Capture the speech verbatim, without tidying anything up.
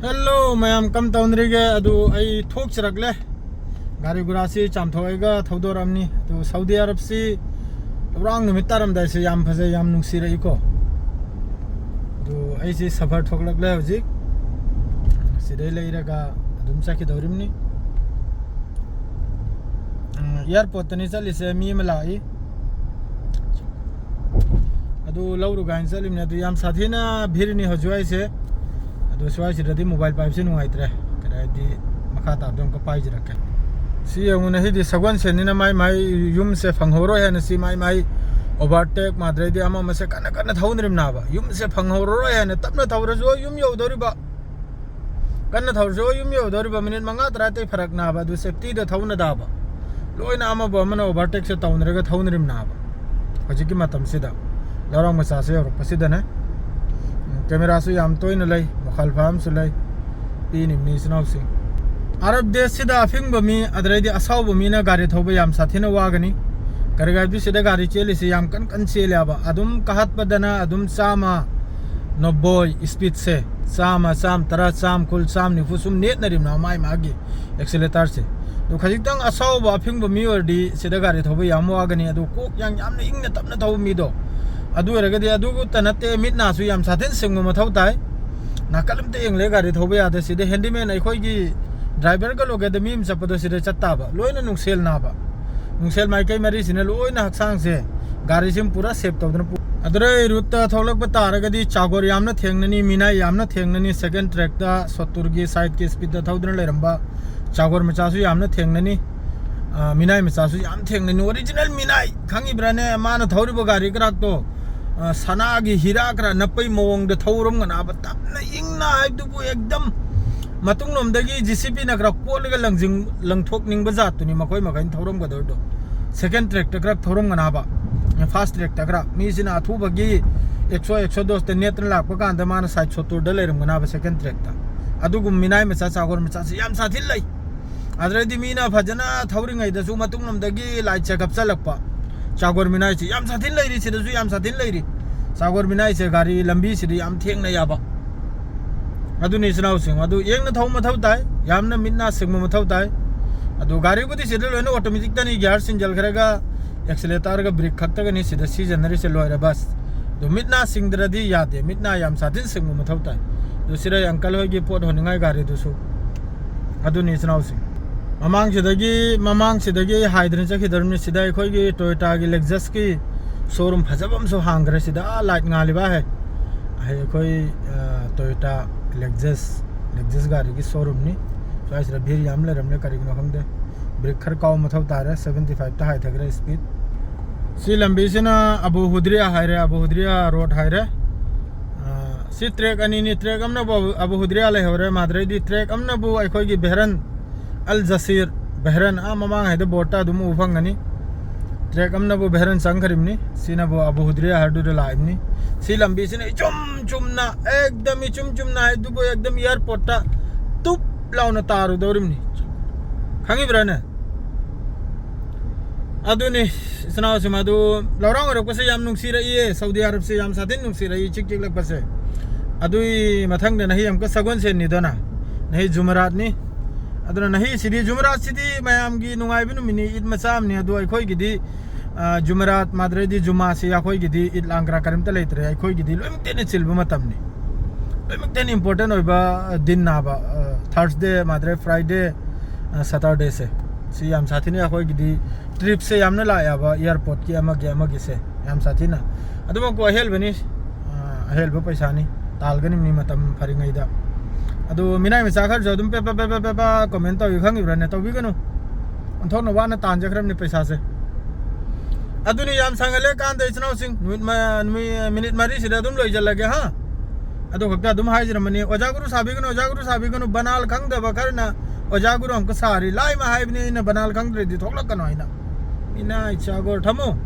Hello ꯃꯌꯥꯝ, ꯀꯝ ꯇꯧꯅꯔꯤꯒꯦ? ꯑꯗꯨ ꯑꯩ ꯊꯣꯛꯆꯔꯛꯂꯦ, ꯒꯥꯔꯤ ꯒꯨꯔꯥꯁꯤ ꯆꯥꯝꯊꯣꯛꯑꯒ ꯊꯧꯗꯣꯔꯛꯑꯝꯅꯤ꯫ ꯑꯗꯨ ꯁꯥꯎꯗꯤ ꯑꯔꯕꯁꯤ ꯂꯧꯔꯥꯡ ꯅꯨꯃꯤꯠ ꯇꯥꯔꯝꯗꯥꯏꯁꯦ ꯌꯥꯝ ꯐꯖꯩ, ꯌꯥꯝ ꯅꯨꯡꯁꯤꯔꯛꯏꯀꯣ꯫ ꯑꯗꯨ ꯑꯩꯁꯤ ꯁꯐꯔ ꯊꯣꯛꯂꯛꯂꯦ ꯍꯧꯖꯤꯛ, ꯁꯤꯗꯩ ꯂꯩꯔꯒ ꯑꯗꯨꯝ ꯆꯠꯈꯤꯗꯧꯔꯤꯕꯅꯤ꯫ ꯎꯝ, ꯑꯦꯌꯥꯔꯄꯣꯔꯠꯇꯅꯤ ꯆꯠꯂꯤꯁꯦ, ꯃꯤ ꯑꯃ ꯂꯥꯛꯏ꯫ ꯑꯗꯨ ꯂꯧꯔꯨ ꯀꯥꯏꯅ ꯆꯠꯂꯤꯕꯅꯦ꯫ ꯑꯗꯨ ꯌꯥꯝ ꯁꯥꯊꯤꯅ ꯚꯤꯔꯅꯤ ꯍꯧꯖꯤꯛ ꯍꯥꯏꯁꯦ꯫ ꯑꯗꯨ ꯁ꯭ꯋꯥꯏꯁꯤꯗꯗꯤ ꯃꯣꯕꯥꯏꯜ ꯄꯥꯏꯕꯁꯦ ꯅꯨꯡꯉꯥꯏꯇ꯭ꯔꯦ꯫ ꯀꯔꯤ ꯍꯥꯏꯗꯤ, ꯃꯈꯥ ꯇꯥꯕꯗ ꯑꯃꯨꯛꯀ ꯄꯥꯏꯖꯔꯛꯀꯦ꯫ ꯁꯤ ꯌꯦꯡꯉꯨꯅꯦ, ꯁꯤꯗꯤ ꯁꯒꯣꯜꯁꯦꯟꯅꯤꯅ ꯃꯥꯏ ꯃꯥꯏ ꯌꯨꯝꯁꯦ ꯐꯪꯍꯧꯔꯣꯏ ꯍꯥꯏꯅ ꯁꯤ ꯃꯥꯏ ꯃꯥꯏ ꯑꯣꯚꯔꯇꯦꯛ ꯃꯥꯗ꯭ꯔꯩꯗꯤ ꯑꯃ ꯑꯃꯁꯦ ꯀꯟꯅ ꯀꯟꯅ ꯊꯧꯅꯔꯤꯕꯅꯦꯕ꯫ ꯌꯨꯝꯁꯦ ꯐꯪꯍꯧꯔꯔꯣꯏ ꯍꯥꯏꯅ ꯇꯞꯅ ꯊꯧꯔꯁꯨ ꯌꯨꯝ ꯌꯧꯗꯧꯔꯤꯕ, ꯀꯟꯅ ꯊꯧꯔꯁꯨ ꯌꯨꯝ ꯌꯧꯗꯧꯔꯤꯕ ꯃꯤꯅꯤꯠ ꯃꯉꯥ ꯇꯔꯥꯇꯩ ꯐꯔꯛꯅꯦꯕ꯫ ꯑꯗꯨ ꯁꯦꯐꯇꯤꯗ ꯊꯧꯅꯗꯕ, ꯂꯣꯏꯅ ꯑꯃꯕꯨ ꯑꯃꯅ ꯑꯣꯚꯔꯇꯦꯛꯁꯦ ꯇꯧꯅꯔꯒ ꯊꯧꯅꯔꯤꯕꯅꯦꯕ꯫ ꯍꯧꯖꯤꯛꯀꯤ ꯃꯇꯝꯁꯤꯗ ꯂꯧꯔꯥꯡ ꯃꯆꯥꯁꯦ ꯌꯧꯔꯛꯄꯁꯤꯗꯅꯦ꯫ ꯎꯝ, ꯀꯦꯃꯦꯔꯥꯁꯨ ꯌꯥꯝ ꯇꯣꯏꯅ ꯂꯩ, ꯃꯨꯈꯥꯜꯐꯥ ꯑꯃꯁꯨ ꯂꯩ꯫ ꯄꯤꯅꯤ ꯃꯤ ꯏꯆꯤꯟ ꯏꯅꯥꯎꯁꯤꯡ꯫ ꯑꯔꯕ ꯗꯦꯁꯁꯤꯗ ꯑꯐꯤꯡꯕ ꯃꯤ, ꯑꯗꯨꯗꯩꯗꯤ ꯑꯁꯥꯎꯕ ꯃꯤꯅ ꯒꯥꯔꯤ ꯊꯧꯕ ꯌꯥꯝ ꯁꯥꯊꯤꯅ ꯋꯥꯒꯅꯤ꯫ ꯀꯔꯤꯒꯤꯅꯣ ꯍꯥꯏꯕꯗꯤ ꯁꯤꯗ ꯒꯥꯔꯤ ꯆꯦꯜꯂꯤꯁꯤ ꯌꯥꯝ ꯀꯟ ꯀꯟ ꯆꯦꯜꯂꯦꯕ꯫ ꯑꯗꯨꯝ ꯀꯥꯈꯠꯄꯗꯅ ꯑꯗꯨꯝ ꯆꯥꯝꯃ, ꯅꯣꯕꯣꯏ ꯁ꯭ꯄꯤꯗꯁꯦ, ꯆꯥꯝꯃ, ꯆꯥꯝꯃ ꯇꯔꯥ, ꯆꯥꯝꯃ ꯀꯨꯟ, ꯆꯥꯝꯃ ꯅꯤꯐꯨ ꯁꯨꯝ ꯅꯦꯠꯅꯔꯤꯕꯅꯦ ꯃꯥꯏ ꯃꯥꯒꯤ ꯑꯦꯛꯁꯤꯂꯦꯇꯔꯁꯦ꯫ ꯑꯗꯣ ꯈꯖꯤꯛꯇꯪ ꯑꯁꯥꯎꯕ ꯑꯐꯤꯡꯕ ꯃꯤ ꯑꯣꯏꯔꯗꯤ ꯁꯤꯗ ꯒꯥꯔꯤ ꯊꯧꯕ ꯌꯥꯝ ꯋꯥꯒꯅꯤ꯫ ꯑꯗꯣ ꯀꯣꯛ ꯌꯥꯝ, ꯌꯥꯝꯅ ꯏꯪꯅ ꯇꯞꯅ ꯊꯧꯕ ꯃꯤꯗꯣ, ꯑꯗꯨ ꯑꯣꯏꯔꯒꯗꯤ ꯑꯗꯨꯇ ꯅꯠꯇꯦ, ꯃꯤꯠ ꯅꯥꯁꯨ ꯌꯥꯝ ꯁꯥꯊꯤꯅ ꯁꯤꯡꯕ ꯃꯊꯧ ꯇꯥꯏ꯫ ꯅꯥꯀꯜ ꯑꯝꯇ ꯌꯦꯡꯂꯦ ꯒꯥꯔꯤ ꯊꯧꯕ ꯌꯥꯗꯦ꯫ ꯁꯤꯗ ꯍꯦꯟꯗꯤꯃꯦꯟ ꯑꯩꯈꯣꯏꯒꯤ ꯗ꯭ꯔꯥꯏꯚꯔꯒ ꯂꯣꯀꯦꯜꯗ ꯃꯤ ꯑꯃ ꯆꯠꯄꯗꯣ ꯁꯤꯗ ꯆꯠ ꯇꯥꯕ꯫ ꯂꯣꯏꯅ ꯅꯨꯡꯁꯦꯜ ꯅꯥꯕ, ꯅꯨꯡꯁꯦꯜ ꯃꯥꯏꯀꯩ ꯃꯔꯤꯁꯤꯅ ꯂꯣꯏꯅ ꯍꯛꯆꯥꯡꯁꯦ ꯒꯥꯔꯤꯁꯤꯃ ꯄꯨꯔꯥ ꯁꯦꯞ ꯇꯧꯗꯅ ꯄꯨ-, ꯑꯗꯨꯗꯩ ꯔꯨꯠꯇ ꯊꯣꯛꯂꯛꯄ ꯇꯥꯔꯒꯗꯤ ꯆꯥꯒꯣꯔ ꯌꯥꯝꯅ ꯊꯦꯡꯅꯅꯤ, ꯃꯤꯅꯥꯏ ꯌꯥꯝꯅ ꯊꯦꯡꯅꯅꯤ꯫ ꯁꯦꯀꯦꯟ ꯇ꯭ꯔꯦꯛꯇ ꯁꯣꯠꯇꯨꯔꯒꯤ ꯁꯥꯏꯠꯀꯤ ꯁ꯭ꯄꯤꯗꯇ ꯊꯧꯗꯨꯅ ꯂꯩꯔꯝꯕ ꯆꯥꯒꯣꯔ ꯃꯆꯥꯁꯨ ꯌꯥꯝꯅ ꯊꯦꯡꯅꯅꯤ, ꯑ, ꯃꯤꯅꯥꯏ ꯃꯆꯥꯁꯨ ꯌꯥꯝ ꯊꯦꯡꯅꯅꯤ꯫ ꯑꯣꯔꯤꯖꯤꯅꯦꯜ ꯃꯤꯅꯥꯏ ꯈꯪꯉꯤꯕ꯭ꯔꯥꯅꯦ? ꯃꯥꯅ ꯊꯧꯔꯤꯕ ꯒꯥꯔꯤ ꯀ꯭ꯔꯥꯛꯇꯣ, ꯑ, ꯁꯅꯥꯒꯤ ꯍꯤꯔꯥ ꯈꯔ ꯅꯞꯄꯩ ꯃꯑꯣꯡꯗ ꯊꯧꯔꯝꯒꯅꯥꯕ, ꯇꯞꯅ ꯏꯪꯅ ꯍꯥꯏꯕꯗꯨꯕꯨ ꯑꯦꯛꯗꯝ ꯃꯇꯨꯡꯂꯣꯝꯗꯒꯤ ꯖꯤ ꯁꯤ ꯄꯤꯅ ꯈꯔ ꯀꯣꯠꯂꯒ ꯂꯪꯖꯤꯡ-, ꯂꯪꯊꯣꯛꯅꯤꯡꯕ ꯖꯥꯠꯇꯨꯅꯤ ꯃꯈꯣꯏ ꯃꯈꯩꯅ ꯊꯧꯔꯝꯒꯗꯧꯔꯤꯗꯣ꯫ ꯁꯦꯀꯦꯟ ꯇ꯭ꯔꯦꯛꯇ ꯈꯔ ꯊꯧꯔꯝꯒꯅꯥꯕ, ꯐꯥꯔꯁ ꯇ꯭ꯔꯦꯛꯇ ꯈꯔ꯫ ꯃꯤꯁꯤꯅ ꯑꯊꯨꯕꯒꯤ ꯑꯦꯛꯁꯣ, ꯑꯦꯛꯁꯣꯗꯣꯁꯇ ꯅꯦꯠꯇꯅ ꯂꯥꯛꯄ ꯀꯥꯟꯗ ꯃꯥꯅ ꯁꯥꯏꯠ ꯁꯣꯠꯇꯨꯔꯗ ꯂꯩꯔꯝꯒꯅꯥꯕ ꯁꯦꯀꯦꯟ ꯇ꯭ꯔꯦꯛꯇ꯫ ꯑꯗꯨꯒꯨꯝꯕ ꯃꯤꯅꯥꯏ ꯃꯆꯥ, ꯆꯥꯒꯣꯔ ꯃꯆꯥꯁꯤ ꯌꯥꯝ ꯁꯥꯊꯤꯅ ꯂꯩ꯫ ꯑꯗꯨꯗꯩꯗꯤ ꯃꯤꯅ ꯐꯖꯅ ꯊꯧꯔꯤꯉꯩꯗꯁꯨ ꯃꯇꯨꯡꯂꯣꯝꯗꯒꯤ ꯂꯥꯏꯠꯁꯦ ꯀꯞꯆꯜꯂꯛꯄ꯫ ꯆꯥꯒꯣꯔ ꯃꯤꯅꯥꯏꯁꯦ ꯌꯥꯝ ꯁꯥꯊꯤꯅ ꯂꯩꯔꯤ, ꯁꯤꯗꯁꯨ ꯌꯥꯝ ꯁꯥꯊꯤꯅ ꯂꯩꯔꯤ꯫ ꯆꯥꯒꯣꯔ ꯃꯤꯅꯥꯏꯁꯦ ꯒꯥꯔꯤ ꯂꯝꯕꯤꯁꯤꯗ ꯌꯥꯝ ꯊꯦꯡꯅ ꯌꯥꯕ꯫ ꯑꯗꯨꯅꯤ ꯏꯆꯤꯟ ꯏꯅꯥꯎꯁꯤꯡ, ꯑꯗꯨ ꯌꯦꯡꯅ ꯊꯧꯕ ꯃꯊꯧ ꯇꯥꯏ, ꯌꯥꯝꯅ ꯃꯤꯠ ꯅꯥ ꯁꯤꯡꯕ ꯃꯊꯧ ꯇꯥꯏ꯫ ꯑꯗꯨ ꯒꯥꯔꯤꯕꯨꯗꯤ ꯁꯤꯗ ꯂꯣꯏꯅ automaticꯇꯅꯤ, gear ꯁꯤꯟꯖꯜꯈ꯭ꯔꯒ acceleratorꯒ brake ꯈꯛꯇꯒꯅꯤ ꯁꯤꯗ ꯁꯤꯖꯤꯟꯅꯔꯤꯁꯦ, ꯂꯣꯏꯔꯦ ꯕꯁ꯫ ꯑꯗꯨ ꯃꯤꯠ ꯅꯥ ꯁꯤꯡꯗ꯭ꯔꯗꯤ ꯌꯥꯗꯦ, ꯃꯤꯠ ꯅꯥ ꯌꯥꯝ ꯁꯥꯊꯤꯅ ꯁꯤꯡꯕ ꯃꯊꯧ ꯇꯥꯏ꯫ ꯑꯗꯨ ꯁꯤꯗ uncle ꯍꯣꯏꯒꯤ ꯄꯣꯠ ꯍꯣꯟꯅꯤꯡꯉꯥꯏ ꯒꯥꯔꯤꯗꯨꯁꯨ꯫ ꯑꯗꯨꯅꯤ ꯏꯆꯤꯟ ꯏꯅꯥꯎꯁꯤꯡ, ꯃꯃꯥꯡꯁꯤꯗꯒꯤ ꯃꯃꯥꯡꯁꯤꯗꯒꯤ ꯑꯩ ꯍꯥꯏꯗꯅ ꯆꯠꯈꯤꯗꯧꯔꯤꯕꯅꯤ꯫ ꯁꯤꯗ ꯑꯩꯈꯣꯏꯒꯤ Toyotaꯒꯤ Lexusꯀꯤ showroom ꯐꯖꯕ ꯑꯃꯁꯨ ꯍꯥꯡꯈ꯭ꯔꯦ ꯁꯤꯗ, light ꯉꯥꯜꯂꯤꯕ ꯍꯦ꯫ ꯑꯩꯈꯣꯏ, ꯑ, Toyota Lexus, Lexus ꯒꯥꯔꯤꯒꯤ showroomꯅꯤ꯫ ꯁ꯭ꯋꯥꯏꯁꯤꯗ ꯚꯤꯔ ꯌꯥꯝ ꯂꯩꯔꯝꯂꯦ, ꯀꯔꯤꯒꯤꯅꯣ ꯈꯪꯗꯦ꯫ Brake ꯈꯔ ꯀꯥꯎ ꯃꯊꯧ ꯇꯥꯔꯦ, seventy fiveꯇ ꯍꯥꯏꯊꯈ꯭ꯔꯦ speed꯫ ꯁꯤ ꯂꯝꯕꯤꯁꯤꯅ ꯑꯕꯨ ꯍꯨꯗ꯭ꯔꯤꯌꯥ ꯍꯥꯏꯔꯦ, ꯑꯕꯨ ꯍꯨꯗ꯭ꯔꯤꯌꯥ road ꯍꯥꯏꯔꯦ꯫ ꯑ, ꯁꯤ track ꯑꯅꯤꯅꯤ, track ꯑꯃꯅꯕꯨ ꯑꯕꯨ, ꯑꯕꯨ ꯍꯨꯗ꯭ꯔꯤꯌꯥ ꯂꯩꯍꯧꯔꯦ, ꯃꯥꯗ꯭ꯔꯩꯗꯤ track ꯑꯃꯅꯕꯨ ꯑꯩꯈꯣꯏꯒꯤ ꯕꯦꯍꯔꯟ ꯑꯜ ꯖꯁꯤꯔ, ꯕꯦꯍꯔꯟ, ꯑꯥ ꯃꯃꯥꯡ ꯍꯥꯏꯗ boardꯇ ꯑꯗꯨꯝ ꯎꯕ ꯐꯪꯒꯅꯤ꯫ Track ꯑꯃꯅꯕꯨ ꯕꯦꯍꯔꯟ ꯆꯪꯈ꯭ꯔꯤꯕꯅꯤ, ꯁꯤꯅꯕꯨ ꯑꯕꯨ ꯍꯨꯗ꯭ꯔꯤꯌꯥ ꯍꯥꯏꯗꯨꯗ ꯂꯥꯛꯏꯕꯅꯤ꯫ ꯁꯤ ꯂꯝꯕꯤꯁꯤꯅ ꯏꯆꯨꯝ ꯆꯨꯝꯅ, ꯑꯦꯛꯗꯝ ꯏꯆꯨꯝ ꯆꯨꯝꯅ ꯍꯥꯏꯗꯨꯕꯨ ꯑꯦꯛꯗꯝ airportꯇ ꯇꯨꯞ ꯂꯥꯎꯅ ꯇꯥꯔꯨꯗꯧꯔꯤꯕꯅꯤ꯫ ꯈꯪꯉꯤꯕ꯭ꯔꯥꯅꯦ? ꯑꯗꯨꯅꯤ, ꯏꯆꯤꯟ ꯏꯅꯥꯎꯁꯤꯡ, ꯑꯗꯨ ꯂꯧꯔꯥꯡ ꯑꯣꯏꯔꯛꯄꯁꯦ ꯌꯥꯝ ꯅꯨꯡꯁꯤꯔꯛꯏꯌꯦ, ꯁꯥꯎꯗꯤ ꯑꯔꯕꯁꯦ ꯌꯥꯝ ꯁꯥꯊꯤꯅ ꯅꯨꯡꯁꯤꯔꯛꯏ, ꯏꯆꯤꯛ ꯆꯤꯛꯂꯛꯄꯁꯦ꯫ ꯑꯗꯨꯒꯤ ꯃꯊꯪꯗ ꯅꯍꯤ ꯑꯃꯨꯛꯀ ꯁꯒꯣꯜꯁꯦꯟꯅꯤꯗꯅ, ꯅꯍꯤ ꯖꯨꯃꯔꯥꯠꯅꯤ꯫ ꯑꯗꯨꯅ ꯅꯍꯤꯁꯤꯗꯤ, ꯖꯨꯃꯔꯥꯠꯁꯤꯗꯤ ꯃꯌꯥꯝꯒꯤ ꯅꯨꯡꯉꯥꯏꯕ ꯅꯨꯃꯤꯠꯅꯤ, ꯏꯗ ꯃꯆꯥ ꯑꯃꯅꯤ꯫ ꯑꯗꯨ ꯑꯩꯈꯣꯏꯒꯤꯗꯤ, ꯑ, ꯖꯨꯃꯔꯥꯠ, ꯃꯥꯗ꯭ꯔꯩꯗꯤ ꯖꯨꯃꯥꯁꯤ ꯑꯩꯈꯣꯏꯒꯤꯗꯤ ꯏꯗ ꯂꯥꯡ ꯀꯔꯥ ꯀꯔꯤꯝꯇ ꯂꯩꯇ꯭ꯔꯦ꯫ ꯑꯩꯈꯣꯏꯒꯤꯗꯤ ꯂꯣꯏꯅꯃꯛꯇ ꯍꯦꯟꯅ ꯆꯤꯜꯕ ꯃꯇꯝꯅꯤ, ꯂꯣꯏꯅꯃꯛꯇ ꯍꯦꯟꯅ important ꯑꯣꯏꯕ, ꯑ, ꯗꯤꯟ ꯍꯥꯏꯕ, ꯑ, Thursday, ꯃꯥꯗ꯭ꯔꯩ Friday, ꯑ, Saturdayꯁꯦ꯫ ꯁꯤ ꯌꯥꯝ ꯁꯥꯊꯤꯅ ꯑꯩꯈꯣꯏꯒꯤꯗꯤ tripꯁꯦ ꯌꯥꯝꯅ ꯂꯥꯛꯑꯦꯕ, airportꯀꯤ ꯑꯃꯒꯤ ꯑꯃꯒꯤꯁꯦ ꯌꯥꯝ ꯁꯥꯊꯤꯅ꯫ ꯑꯗꯨꯃꯛꯄꯨ ꯑꯍꯦꯜꯕꯅꯤ, ꯑ, ꯑꯍꯦꯜꯕ ꯄꯩꯁꯥꯅꯤ, ꯇꯥꯜꯒꯅꯤꯕꯅꯤ ꯃꯇꯝ ꯐꯔꯤꯉꯩꯗ꯫ ꯑꯗꯨ ꯃꯤꯅꯥꯏ ꯃꯆꯥ ꯈꯔꯁꯨ ꯑꯗꯨꯝ ꯄꯦ ꯄꯦ ꯄꯦ ꯄꯦ ꯄꯦ ꯄꯦ comment ꯇꯧꯏ, ꯈꯪꯉꯤꯕ꯭ꯔꯥꯅꯦ? ꯇꯧꯕꯤꯒꯅꯨ, ꯑꯣꯟꯊꯣꯛꯅ ꯋꯥꯅ ꯇꯥꯟꯖꯈ꯭ꯔꯕꯅꯤ ꯄꯩꯁꯥꯁꯦ꯫ ꯑꯗꯨꯅꯤ, ꯌꯥꯝ ꯁꯥꯡꯍꯜꯂꯦ ꯀꯥꯟꯗ ꯏꯆꯤꯟ ꯏꯅꯥꯎꯁꯤꯡ, ꯅꯨꯃꯤꯠ ꯃ-, ꯅꯨꯃꯤ-, minute ꯃꯔꯤꯁꯤꯗ ꯑꯗꯨꯝ ꯂꯣꯏꯁꯤꯜꯂꯒꯦ ꯍꯥ꯫ ꯑꯗꯨ ꯈꯛꯇ ꯑꯗꯨꯝ ꯍꯥꯏꯖꯔꯝꯕꯅꯤ꯫ ꯑꯣꯖꯥ ꯒꯨꯔꯨ ꯁꯥꯕꯤꯒꯅꯨ, ꯑꯣꯖꯥ ꯒꯨꯔꯨ ꯁꯥꯕꯤꯒꯅꯨ, ꯕꯅꯥꯜ ꯈꯪꯗꯕ ꯈꯔꯅ ꯑꯣꯖꯥ ꯒꯨꯔꯨ ꯑꯃꯨꯛꯀ ꯁꯥꯔꯤ꯫ ꯂꯥꯏꯃ ꯍꯥꯏꯕꯅꯤ ꯑꯩꯅ ꯕꯅꯥꯜ ꯈꯪꯗ꯭ꯔꯗꯤ ꯊꯣꯛꯂꯛꯀꯅꯣ ꯍꯥꯏꯅ꯫ ꯃꯤꯅꯥꯏ ꯆꯥꯒꯣꯔ ꯊꯝꯃꯣ꯫